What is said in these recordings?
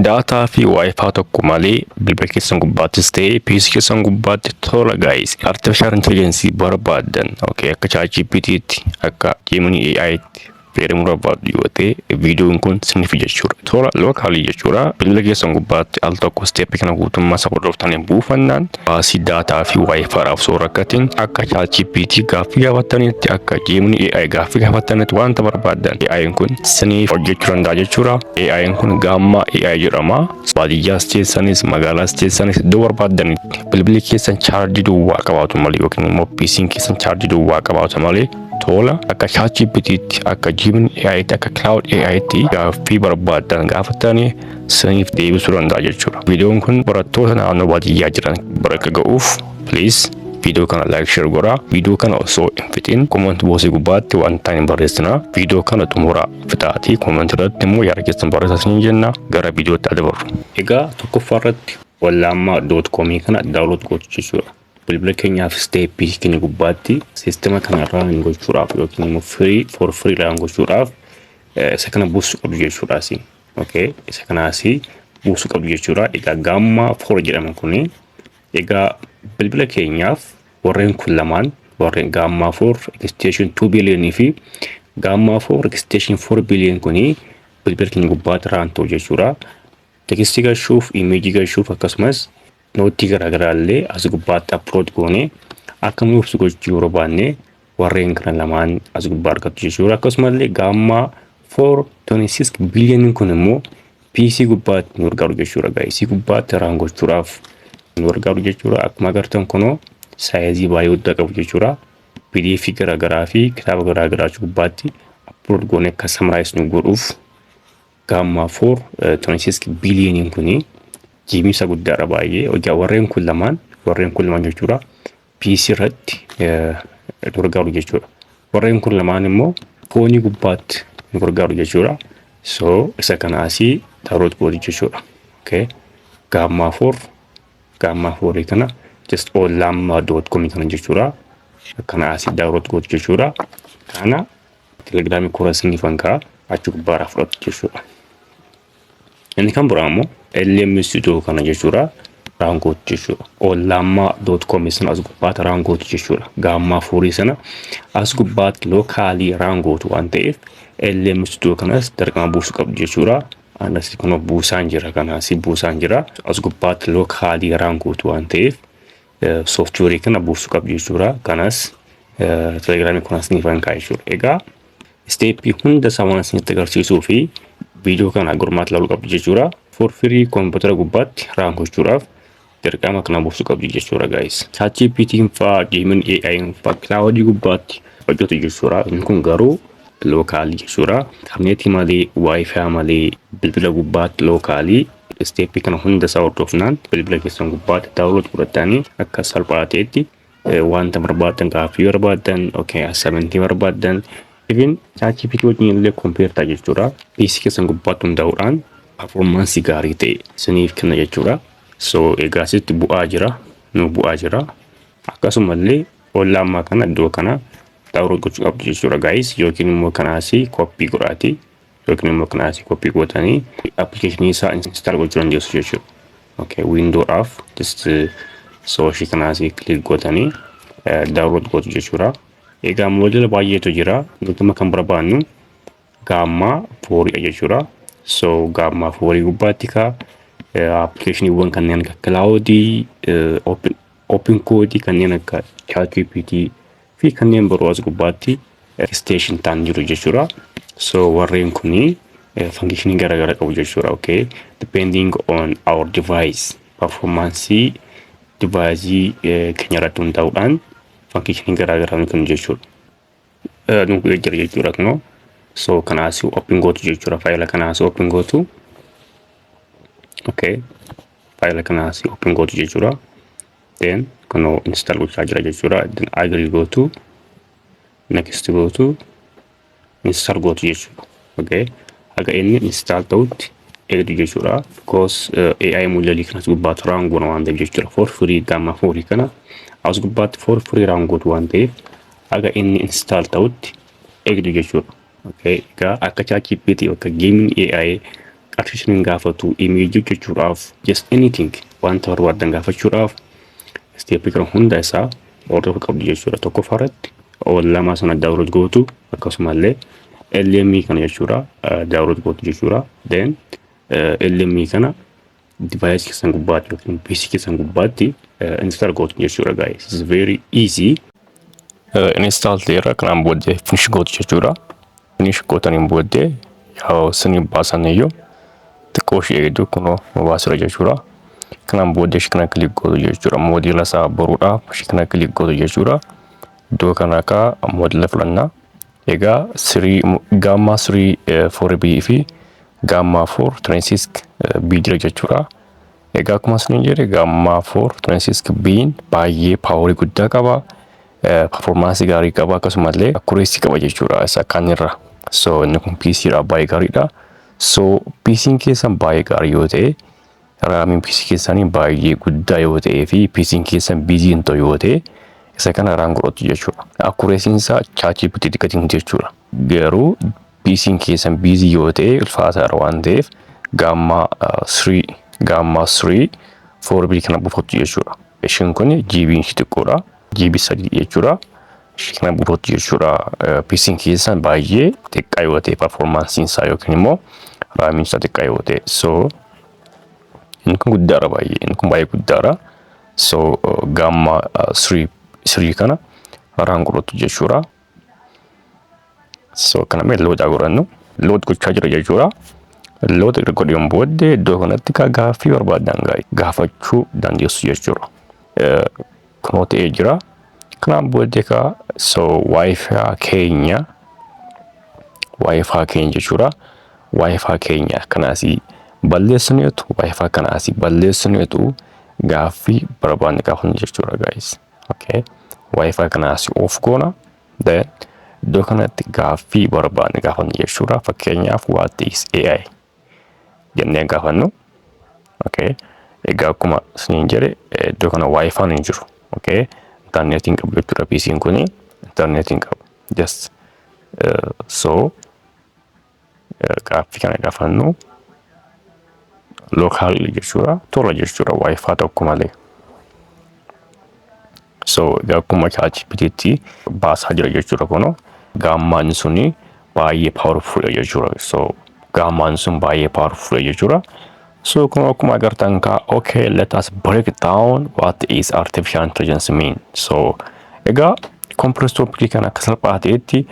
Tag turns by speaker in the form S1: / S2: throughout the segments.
S1: Data fi WiFi tokko malee bilbila keessan gubbaattis ta'ee PC keessan gubbaatti tola, guys. Artificial intelligence barbaaddan, okay, akka ChatGPT'tti, akka Gemini AI'tti fayyadamuu barbaaddu yoo ta'e, viidiyoon kun siniif jechuudha. Tola locally jechuudha. Bilbila keessan gubbaatti al tokko step kana guutummaa isa hordoftanii buufannaan baasii data fi WiFiidhaaf osoo rakkatiin akka ChatGPT gaaffii gaafattanitti, akka Gemini AI gaaffii gaafattanitti wanta barbaaddan AI'n kun siniif hojjechuu danda'a jechuudha. AI'n kun Gamma AI jedhama. Baadiyyaas teessanis, magaalaas teessanis, iddoo barbaaddanitti bilbilli keessan chaarjii duwwaa qabaatu malee yookiin immoo PC'n keessan chaarjii duwwaa qabaatu malee tola akka ChatGPT'tti, akka Gemini AI'tti, akka Claude AI'tti gaaffii barbaaddan gaafattanii siniif deebisuu danda'a jechuudha. Viidiyoon kun barattoota naannoo baadiyyaa jiran bira akka ga'uuf, please, viidiyoo kana like, share godhaa. Viidiyoo kana osoo hin fixin comment box gubbaatti wanta hin barreessinaa. Viidiyoo kana xumuraa fixaatii comment irratti immoo yaada keessan barreessaa isin jenna. Gara viidiyootti adabarru. Egaa tokkoffaa irratti Ollama.com kana download gootu jechuudha. Bilbila keenyaaf step keenya gubbaatti siistema kana run gochuudhaaf yookiin immoo free for free run gochuudhaaf isa kana buusuu qabdu jechuudhaasi. Okay, isa kanaasi buusuu qabdu jechuudha. Egaa Gemma 4 jedhama kuni. Egaa bilbila keenyaaf warreen kun lamaan, warreen Gemma 4 extension 2 billion fi Gemma 4 extension 4 billion kuni bilbila keenya gubbaatti run ta'u jechuudha. Text galchuuf, image galchuuf, akkasumas note garaagaraa illee as gubbaatti upload goone akka nu ibsu gochuu yeroo barbaanne warreen kana lamaan as gubbaa argattu jechuudha. Akkasumallee Gemma 426 billion kun immoo PC gubbaatti nu gargaaru jechuudha. PC gubbaatti run gochuudhaaf nu gargaaru jechuudha. Akkuma agartan kunoo size baay'ee guddaa qabu jechuudha. PDF garaagaraa fi kitaaba garaagaraa gubbaatti upload goone akka summarize nu godhuuf Gemma 4 26 billioniin kuni GB isa guddaadha baay'ee. Hojii warreen kun lamaan jechuudha. PC irratti nu gargaaru jechuudha. Warreen kun lamaan immoo phone gubbaatti nu gargaaru jechuudha. So isa kana asii download gootu jechuudha. Okay. Gemma 4, Gemma 4 kana just Ollama.com kana jechuudha. Kana asii download gootu jechuudha. Kana Telegramii kura isiniifan ka'a, achi gubbaarraa fudhatu jechuudha. Inni kan biraa immoo LM Studio kana jechuudha. Run gootu jechuudha. Ollama.com sana as gubbaatti run gootu jechuudha. Gemma 4 sana as gubbaatti locally run gootu waan ta'eef LM Studio kanas dirqama buusuu qabdu jechuudha. Anas kun buusaan jira, kanaas buusaan jira. As gubbaatti locally run gootu waan ta'eef software kana buusuu qabdu jechuudha. Kanas Telegramii kunas ni fankaa jechuudha. Egaa step hunda isaa waan isinitti agarsiisuu fi viidiyoo kana gurmaatti ilaaluu qabdu jechuudha. For free koompitara gubbaatti run gochuudhaaf dirqama kana buusuu qabdu jechuudha, guys. ChatGPT fa'aa, Gemini AI fa'aa cloud gubbaatti hojjetu jechuudha. Inni kun garuu locally jechuudha. Intarneetii malee, WiFi malee, bilbila gubbaatti locally step kana hunda isaa hordofnaan bilbila keessan gubbaatti download godhatanii akka salphaa ta'etti wanta barbaaddan, gaaffii barbaaddan, okay, assignment barbaaddan, even ChatGPT wajjin illee compare ta'a jechuudha. PC keessan gubbaatti hundaa'uudhaan performance gaarii ta'e isiniif kenna jechuudha. So egaa asitti bu'aa jira, nu bu'aa jira. Akkasumallee Ollama kana iddoo kana download gochuu qabdu jechuudha, guys, yookiin immoo kanaasii copy godhaati yookiin immoo kanaasii copy gootanii application isaa install gochuu dandeessu jechuudha. Okay, Windowdhaaf just so ishii kanaasii click gootanii download gootu jechuudha. Egaa model baay'eetu jira. Nuti kan barbaannu Gemma 4dha jechuudha. So Gemma 4 gubbaatti kaa applicationiiwwan kanneen akka Claude, OpenCode, kanneen akka ChatGPT fi kanneen biroo as gubbaatti extension ta'an jiru jechuudha. So warreen kuni function garaagaraa qabu jechuudha. Okay, depending on our device, performance device keenya irratti hundaa'uudhaan function garaagaraa nu kennu jechuudha. Nu jira jechuudha kunoo. So kanaas open gootu jechuudha. Faayila kanaas open gootu. Okay. Faayila kanaas open gootu jechuudha. Then kunoo install gochaa jira jechuudha. Then agree gootu. Next gootu. Install gootu jechuudha. Okay. Haga inni install ta'utti eegdu jechuudha. Because AI modelii kanas gubbaatti run goona waan ta'eef jechuudha. For free Gemma 4 kana as gubbaatti for free run gootu waan ta'eef haga inni install ta'utti eegdu jechuudha. Okay. Egaa akka ChatGPT akka Gemini AI Qarshii isin hin gaafatu imeejii hojjechuudhaaf, just anything, wanta barbaadan gaafachuudhaaf step kana hunda isaa hordofuu qabdu jechuudha. Tokkoffaa irratti O Llama sana download gootu, akkasumallee LM kana jechuudha download gootu jechuudha. Then LM kana device keessan gubbaatti yookiin PC keessan gubbaatti install gootu jechuudha, guys. It's very easy. Install ta'eera, kanaan booddee finish gootu jechuudha. Finish gootaniin booddee yaa isin baasan iyyuu xiqqoo ishee eegdu, kunoo baasira jechuudha. Kanaan booddee ishee kana click gootu jechuudha. Moodela isaa baruudhaaf ishee kana click gootu jechuudha. Iddoo kana akka moodela filannaa. Egaa three Gemma 3 4B fi Gemma 4 26B jira jechuudha. Egaa akkuma isin jedhe, Gemma 4 26B'n baay'ee power guddaa qaba. Performance gaarii qaba, akkasumallee accuracy qaba jechuudha isa kaanirra. So inni kun PC dha, baay'ee gaariidha. So PC'n keessan baay'ee gaarii yoo ta'e, RAMiin PC keessanii baay'ee guddaa yoo ta'ee fi PC'n keessan busy hin ta'u yoo ta'e, isa kana run godhatu jechuudha. Accuracyn isaa ChatGPT xiqqatiin jechuudha. Garuu PC'n keessan busy yoo ta'e, ulfaataadha waan ta'eef, Gemma 3 Gemma 3 4B kana buufattu jechuudha. Ishiin kun GB'n ishii xiqqoodha. GB 3 jechuudha. Ishii kana buufattu jechuudha. PC'n keessan baay'ee xiqqaa yoo ta'e, performanceiin isaa yookiin immoo RAMiin isaa xiqqaa yoo ta'e. So inni kun guddaadha baay'ee. Inni kun baay'ee guddaadha. So Gemma 3 kana run godhatu jechuudha. So kana mee load godhannu. Load gochaa jira jechuudha. Load godheen booddee iddoo kanatti gaaffii barbaadan gaafachuu dandeessu jechuudha. Kunoo ta'ee jira. Kanaan booddee kaa so WiFi keenya jechuudha. WiFi keenya kanaasii balleessineetu, WiFi kanaasii balleessineetu gaaffii barbaanne gaafannu jechuudha, guys. Okay. WiFi kanaasii off goona. Then iddoo kanatti gaaffii barbaanne gaafannu jechuudha. Fakkeenyaaf, "What is AI?" jennee gaafannu. Okay. Egaa akkuma isiniin jedhe, iddoo kana WiFi'n hin jiru. Okay. Intarneetiin qabu jechuudha, PC'n kuni intarneetiin qabu. Just so gaaffii kana gaafannu local jechuudha. Tola jechuudha, WiFi tokko malee. So egaa akkuma ChatGPTtti baasaa jira jechuudha kunoo. Gammaan suni baay'ee powerful jechuudha. So Gammaan sun baay'ee powerful jechuudha. So kun akkuma agartan kaa, okay, let us break down what is artificial intelligence mean. So egaa compressed topic kana akka salphaa ta'etti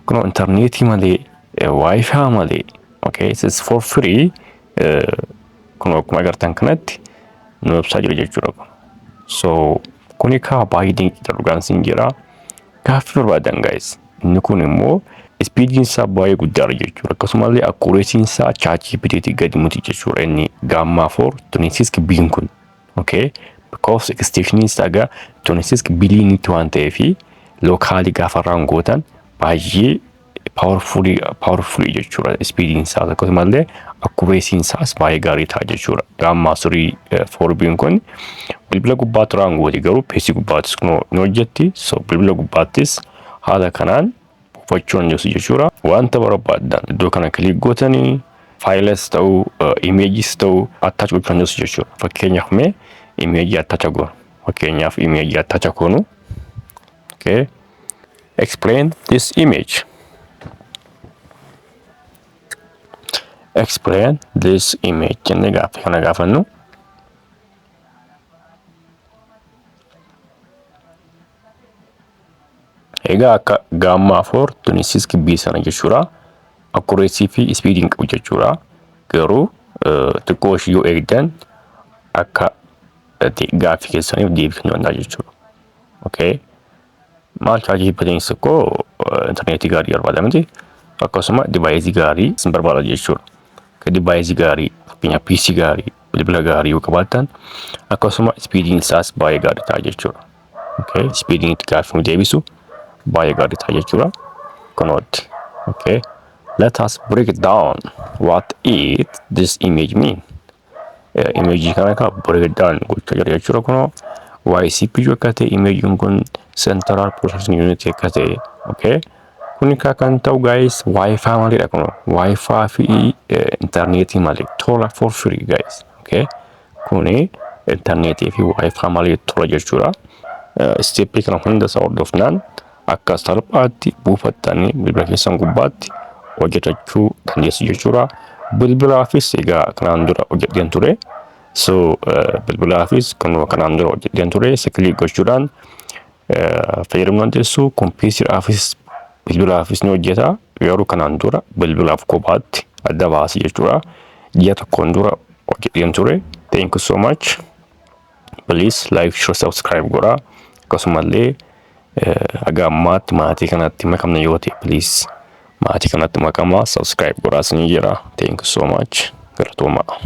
S1: kunoo intarneetii malee, WiFi malee, okay, it's for free, kun akkuma agartan kanatti nu ibsaa jira jechuudha kun. So kuni kaa baay'ee dinqiidha, dhugaan siin jira. Gaaffii barbaadan, guys. Inni kun immoo speediin isaa baay'ee guddaadha jechuudha. Akkasumallee accuracyn isaa ChatGPT gadi miti jechuudha. Inni Gemma 4 26B'n kun. Okay. Because extension isaa egaa 26 billionitti waan ta'eefi, local gaafa run gootan baay'ee powerful jechuudha. Speediin isaa akkasumallee accuracyn isaas baay'ee gaarii ta'a jechuudha. Gemma 3 4B'n kun bilbila gubbaatti run gooti, garuu PC gubbaattis ni hojjetti. So bilbila gubbaattis haala kanaan buufachuu dandeessu jechuudha. Wanta barbaaddan iddoo kana click gootanii files ta'uu, imageis ta'uu attach gochuu dandeessu jechuudha. Fakkeenyaaf mee image attach goonu. Fakkeenyaaf image attach goonu. Okay. "Explain this image. Explain this image" jennee gaaffii kana gaafannu. Egaa akka Gemma 4 26B sana jechuudha. Accuracy fi speediin qabu jechuudha. Garuu xiqqoo ishii yoo eegdan akka gaaffii keessaniif deebii kennuu danda'a jechuudha. Okay. Maal, ChatGPTiinis ikkoo intarneetii gaarii barbaada miti. Akkasuma device gaarii isin barbaada jechuudha. Device gaarii, fakkeenyaaf PC gaarii, bilbila gaarii yoo qabaattan, akkasuma speediin isaas baay'ee gaarii ta'a jechuudha. Okay. Speediin itti gaaffii deebisu baay'ee gaarii ta'a jechuudha. Kunooti. Okay. "Let us break down what is this image mean." Image kana ka break down gochaa jira jechuudha kunoo. Waa'ee CPU akka ta'e, imageiin kun central processing unit akka ta'e, okay. Kun kan ta'u, guys, WiFi maleedha kun. WiFi fi intarneetii malee tola, for free, guys. Okay. Kuni intarneetii fi WiFi malee tola jechuudha. Step kana hunda isaa hordofnaan akka salphaatti buufattanii bilbila keessan gubbaatti hojjetachuu dandeessu jechuudha. Bilbilaafis egaa kanaan dura hojjedheen ture. So bilbilaafis kanuma kanaan dura hojjedheen ture isa click gochuudhaan fayyadamuu dandeessu. Kompiitaraafis bilbilaafis ni hojjeta. Garuu kanaan dura bilbilaaf kophaatti adda baasee jechuudha. Ji'a tokkoon dura hojjedheen ture. Thank you so much. Please like, share, subscribe godhaa. Akkasumallee haga ammaatti maatii kanatti makamna yoo ta'e, please maatii kanatti makamaa, subscribe godhaa isinii jira. Thank you so much. Galatoomaa.